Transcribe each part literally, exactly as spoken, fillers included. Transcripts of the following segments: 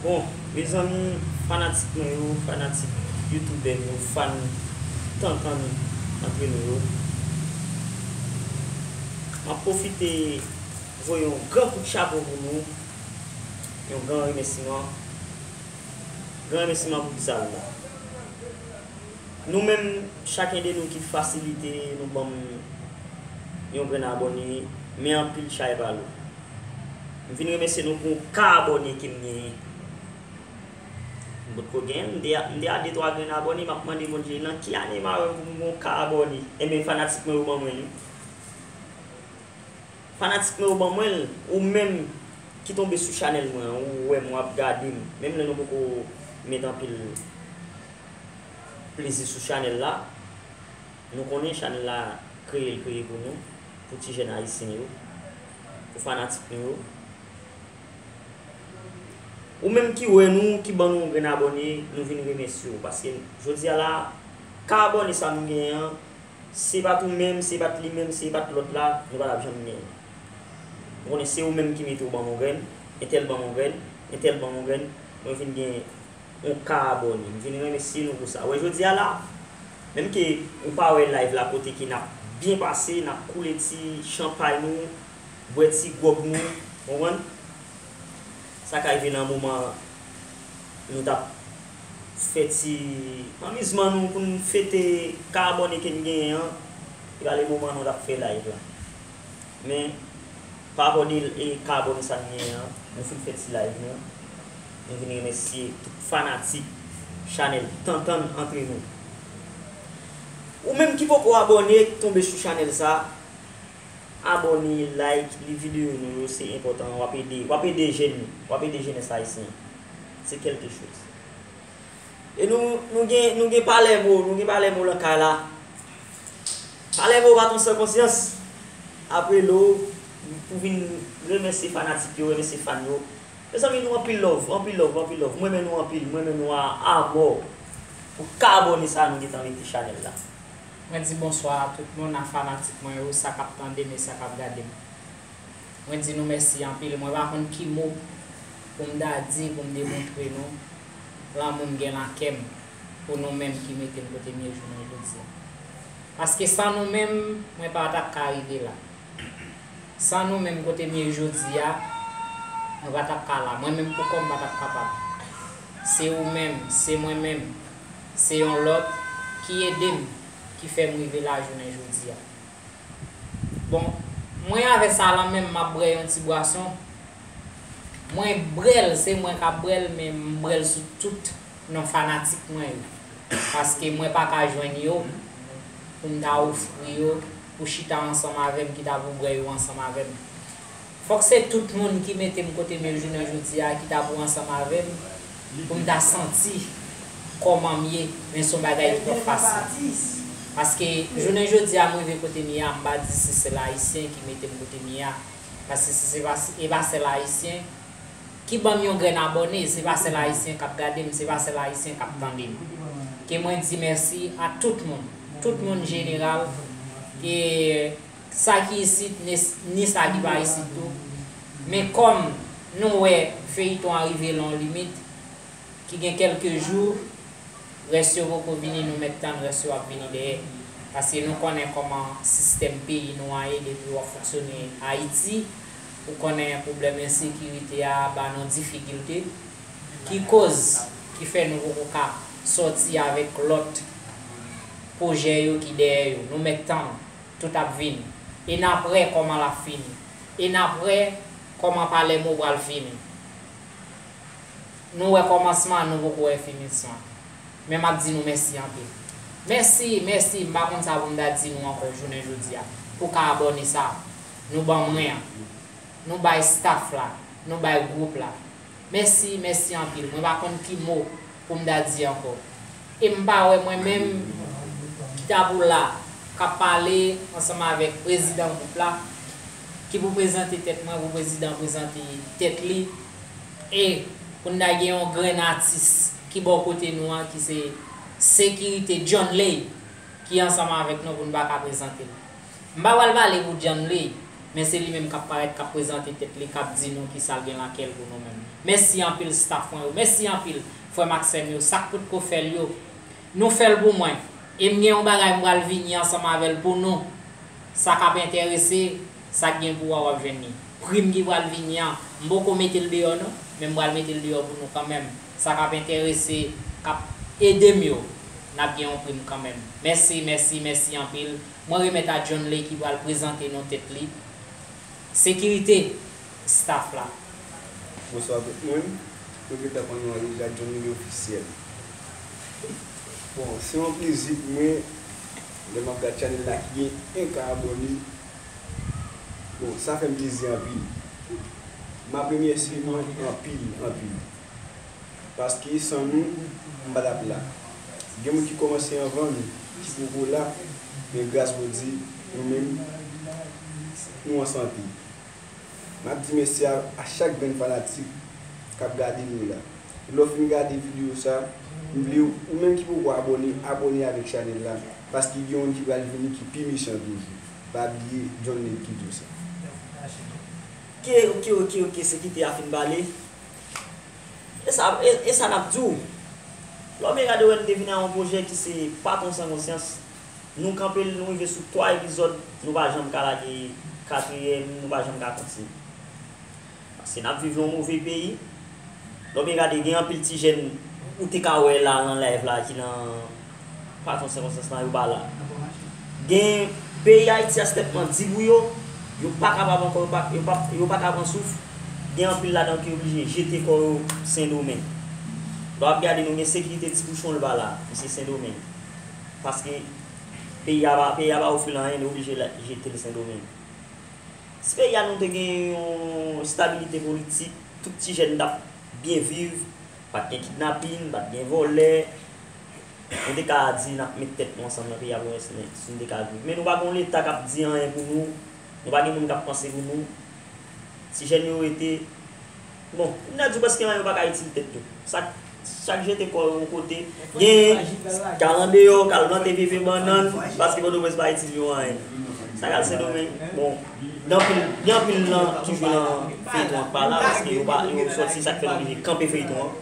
Bon, mezanmi, fanatik mwen yo, fanatik youtubè m yo, fan tantann antre nou yo, m ap pwofite voye yon gran kout chapo pou nou, yon gran remèsiman. Gran remèsiman pou kisa l la? Nou menm, chaken de nou ki fasilite nou ban m yon grenn abòne, men anpil chay pa lou. M vin remèsye nou pou yon ka abòne ke m genyen. M potko genyen, m te a, m te a de twa grenn abòne, m ap mande Bondye, nan ki ane m a wè m pou m gen yon ka abòne? Enben, fanatik mwen yo ban mwen li. Fanatik mwen yo ban mwen l, ou menm ki tonbe sou chanèl mwen an, ou wè m, w ap gade m, menm lè nou poko met anpil plezi sou chanèl la, nou konnen chanèl la kreye l kreye pou nou, pou ti jèn ayisyen yo, pou fanatik nou yo. Ou menm ki wè nou, ki ban nou yon grenn abòne, nou vin remèsye w, paske jodi a la, ka abòne sa nou genyen an, si se pa t ou menm, si se pa t li menm, si se pa t lòt la, nou pa t ap janm genyen. Ou konnen se ou menm ki mete w ban m yon grenn, entèl ban m yon grenn, entèl ban m yon grenn, mwen vin gen yon ka abòne. M vin remèsye nou pou sa. Wè, jodi a la, menm ke ou pa wè live la kote ke n ap byen pase, n ap koule ti chanpay nou, bwè ti gwòg nou, konprann? Sa ka rive nan moman nou t ap fè ti anmizman nou pou n fete ka abòne ke n genyen an, e pa le moman nou t ap fè live la. Men, pa abòne e ka abòne sa n genyen an, nou fin fè ti live nou, nou vin remèsye tout fanatik chanèl Tantann Antre Nou. Ou menm ki poko abòne, tonbe sou chanèl sa, abòne, like, li videyo nou yo, se enpòtan. W ap ede, w ap ede jèn, w ap ede jenès ayisyen. Se kèlke choz. E nou, nou gen, nou gen Palèmo, nou gen Palèmo lan kay la. Palèmo pa t yon san konsyans. Apre lo, pou vin remèsye fanatik yo, remèsye fan yo. Mezanmi, nou anpil love, anpil love, anpil love. Mwen renmen nou anpil, mwen renmen nou a, a mò. Pou ka abòne sa nou gentan mete chanèl la. Mwen di bonswa a tout moun, a fanatik mwen yo, sa k ap tande m e sa k ap gade m. Mwen di nou mèsi anpil. Mwen pa konn ki mo pou m ta di pou m demontre nou lanmou m gen lan kè m pou nou menm ki mete m kote m ye jounen jodi a. Paske san nou menm, mwen pa t ap ka rive la. San nou menm kote m ye jodi a, nou pa t ap ka la. Mwen menm pou kò m pa t ap kapab. Se ou menm, se mwen menm, se yon lòt ki ede m, ki fè m rive la jounen jodi a. Bon, mwen avè sa lan men m, m ap bwè yon ti bwason. Mwen bwè l, se mwen k ap bwè l, men m bwè l sou tout non fanatik mwen yo. Paske mwen pa ka jwenn yo pou m ta ofri yo, pou chita ansanm avè m, ki ta pou bwè yo ansanm avè m. Fòk se tout moun ki mete m kote m ye jounen jodi a, ki ta pou ansanm avè m, pou m ta santi kòman m ye, men se yon bagay ki pa fasil. Paske jounen jodi a, m rive kote m ye a, m pa di se sèl Ayisyen ki mete m kote m ye a. Paske si se pa, e pa sèl Ayisyen ki ban m yon grenn abòne, se pa sèl Ayisyen k ap gade m, se pa sèl Ayisyen k ap tande m. Ke mwen di mèsi a tout moun, tout moun jeneral, ke sa ki isit, ni, ni sa ki pa isit tou. Men kòm nou wè feyton an rive lan yon limit, ki gen kèlke jou, rès yo poko vini, nou mèt tann rès yo ap vini dèyè. Paske nou konnen kòman sistèm peyi nou an ye, depi w ap fonksyone Ayiti, ou konnen pwoblèm ensekirite a ba nou difikilte, ki koz ki fè nou poko ka sòti avèk lòt pwojè yo ki dèyè yo. Nou mèt tann, tout ap vini. E n ap wè kòman l ap fini. E n ap wè kòman Palèmo pral fini. Nou wè kòmansman an, nou poko wè finisman an. Men m ap di nou mèsi anpil. Mèsi, mèsi, m pa konn sa pou m ta di nou ankò jounen jodi a. Pou ka abòne sa nou ban mwen an. Nou bay staff la, nou bay gwoup la. Mèsi, mèsi anpil. Mwen pa konn ki mo pou m ta di ankò. E m pa wè mwen menm ki ta pou la, k ap pale ansanm avèk prezidan gwoup la, ki pou prezante tèt mwen, pou prezidan prezante tèt li. E pou n ta gen yon grenn atis ki bò kote nou an, ki se Sekirite John Lay, ki ansanm avèk nou pou n pa ka prezante l. M pa pral pale pou John Lay, Men se li menm k ap parèt, k ap prezante tèt li, k ap di nou kisa l gen nan kè l pou nou menm. Mèsi anpil staff mwen yo, mèsi anpil frè m ak sè m yo, sa k potko fè l yo, nou fè l pou mwen. E m gen yon bagay m pral vini ansanm avè l pou nou. Sa k ap enterese, sa k gen pou w a w ap jwenn li. Pri m ki pral vini an, m poko mete l deyò non, men m pral mete l deyò pou nou kanmenm. Sa k ap enterese, k ap ede m yo, n ap gen yon pri m kanmenm. Mèsi, mèsi, mèsi anpil. Mwen remèt a Johnley ki pral prezante nou tèt li. Sekirite staff la. Bonswa tout moun. Nou gentan konn nou an deja, Johnley Ofisyèl. Bon, se yon plezi pou mwen lè m ap gad chanèl la ki gen enka abòne. Bon, sa fè m plezi anpil. M ap remèsye nou anpil, anpil. Paske san nou, m pa t ap la. Gen moun ki kòmanse anvan nou, ki poko la, men gras Bondye, nou menm, nou an sante. M ap di mèsi a, a chak grenn fanatik k ap gade nou la. Lè w fin gade videyo sa, m vle ou menm ki poko abòne, abòne avèk chanèl la, paske gen youn ki pral vini ki pi mechan toujou. Pa bliye, Johnley ki di w sa. Oke, oke, oke, oke, sekirite a fin pale. E sa, e, e sa n ap di w. Lè w byen gade, w wè n te vin a yon pwojè ki se Patwon San Konsyans. Nou kanpe l, nou rive sou twa epizòd, nou pa janm ka lage katriyèm, nou pa janm ka kontinye. Paske n ap viv yon move peyi. Lè w byen gade, gen anpil ti jèn ou te ka wè la nan live la ki nan Patwon San Konsyans lan, yo pa la. Gen peyi Ayiti a stèpman di pou yo, yo pa kapab ankò, yo pa, yo pa, yo pa ka pran souf. Gen anpil ladan ki oblije jete kò yo Sendomeng. Lè w ap gade, nou gen sekirite Ti Pouchon, l pa la, misye Sendomeng. Paske peyi a pa, peyi a pa ofri l anyen, li oblije jete l Sendomeng. Si peyi a nou te gen yon estabilite politik, tout ti jèn t ap byen viv, pa t gen kidnapin, pa t gen vòlè. Nou te ka di n ap met tèt nou ansanm nan peyi a pou wè si nou te ka viv. Men nou pa gen yon Leta k ap di anyen pou nou, nou pa gen moun k ap panse pou nou. Ti jèn yo rete, bon, m ta di w prèske anyen yo pa ka itil tèt yo. Sa k Chak jete kò yo yon kote. Gen k al andeyò, k al plante pye bannann, paske Pòtoprens pa itil yo anyen. Sa k al Sendomeng, bon, gen anpil, gen anpil nan toujou nan feyton an k pa la, paske yo pa, yo sòti, sa k fè n oblije kanpe feyton an.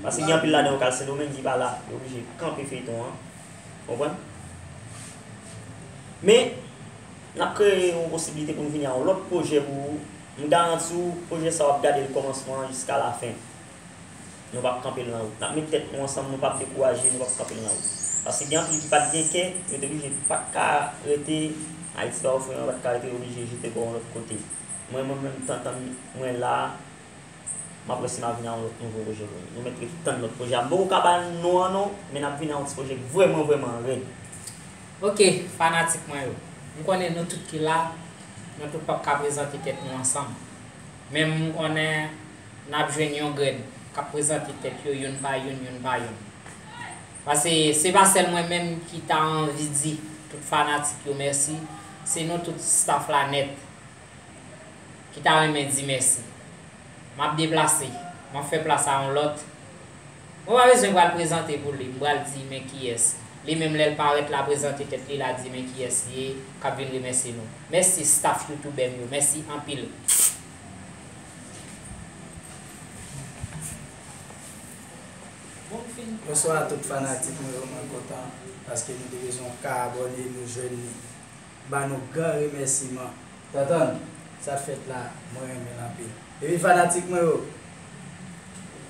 Paske gen anpil ladan yo k al Sendomeng ki pa la, yo oblije kanpe feyton an. Konprann? Men, n ap kreye yon posiblite pou n vini a yon lòt pwojè pou ou. M garanti w, pwojè sa w ap gade l kòmansman an jiska lafen. Nou p ap kanpe l nan wout. N ap met tèt nou ansanm, nou p ap dekouraje, nou p ap kanpe l nan wout. Paske gen anpil ki pa t gen kè, yo te oblije pa t ka rete, Ayiti pa ofri anyen, yo pa t ka rete, yo oblije jete kò yo yon lòt kote. Mwen, mwen menm, tantan mwen la a, m ap wè si m a vini a yon lòt nouvo pwojè pou nou. Nou mèt ret tann lòt pwojè a. M poko ka ba n non an non, men n ap vini a yon ti pwojè k vrèman, vrèman rèd. Ok, fanatik mwen yo. M konnen nou tout ki la, nou tout p ap ka prezante tèt nou ansanm. Men m konnen n ap jwenn yon grenn k ap prezante tèt yo youn pa youn, youn pa youn. Paske se pa sèl mwen menm ki ta anvi di tout fanatik yo mèsi, se nou tout staff la nèt ki ta renmen di mèsi. M ap deplase, m ap fè plas a yon lòt. Mwen pa bezwen pral prezante pou li, m pral di men kiyès. Li menm lè l parèt la prezante tèt li, l a di men kiyès li ye k ap vin remèsye nou. Mèsi staff youtubè m yo, mèsi anpil. Bonswa tout fanatik mwen yo, mwen kontan paske nou te bezwen yon ka abòne, nou jwenn li. Ba nou gran remèsiman. Tantann, sa k fèt la, mwen renmen l anpil. Epi fanatik mwen yo.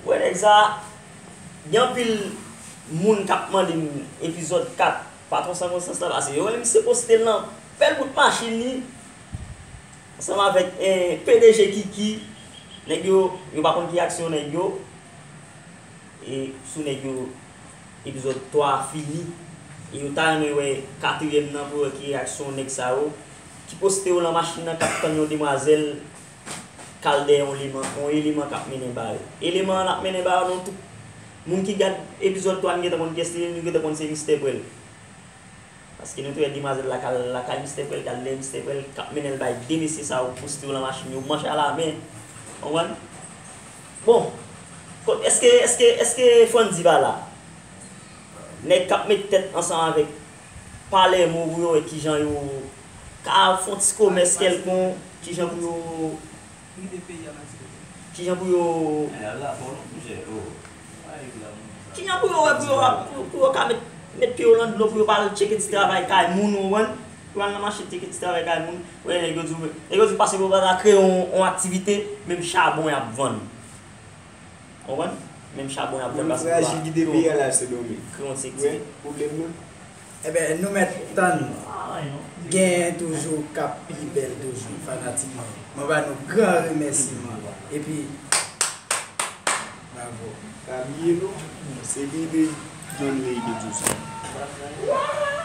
Wè nèg sa, gen anpil moun k ap mande m epizòd kat Patwon San Konsyans la, paske yo wè misye poste l nan bèl bout machin li ansanm avèk eh, P D G Kiki. Nèg yo, yo pa konn ki aksyon nèg yo. E sou nèg yo, epizòd twa a fini. E yo ta renmen wè katriyèm nan pou wè ki reyaksyon nèg sa yo ki poste yo nan machin nan k ap tann yon demwazèl k al dèyè yon eleman, yon eleman k ap mennen ba yo. Eleman an l ap mennen ba yo, nou tout moun ki gad epizòd twa, nou gentan konn kiyès li ye, nou gentan konn se Mistè Pwèl. Paske nou te wè demwazèl la k al lakay Mistè Pwèl, k al dèyè Mistè Pwèl, k ap mennen l bay de mesye sa yo, poste yo nan machin yo, manch alamen. Konprann? Bon, kot, èske, èske, èske Frandy pa la? Nèg k ap met tèt ansanm avèk Palermo pou yo wè kijan yo ka fè yon ti komès kèlkonk, kijan pou yo, kijan pou yo, kijan pou yo wè, pou yo, pou, pou yo ka met, met pye yo nan dlo, pou yo pa al tcheke ti travay kay moun, ou konprann? Pou yo al nan mache tcheke ti travay kay moun. Wè, nèg yo di, nèg yo di pase pou yo pa ta kreye yon, yon aktivite, menm chabon y ap vann. Ou konprann? Menm chabon y ap vann. Moun fraji kite peyi a la, se domi. Kreye yon ti aktivite. Pwoblèm nan. Ebyen, nou mèt tann. Genyen toujou k ap pi bèl toujou, fanatik mwen. Mwen ba nou gran remèsiman. Epi, bravo. Pa bliye non, se lide John Ley ki di sa.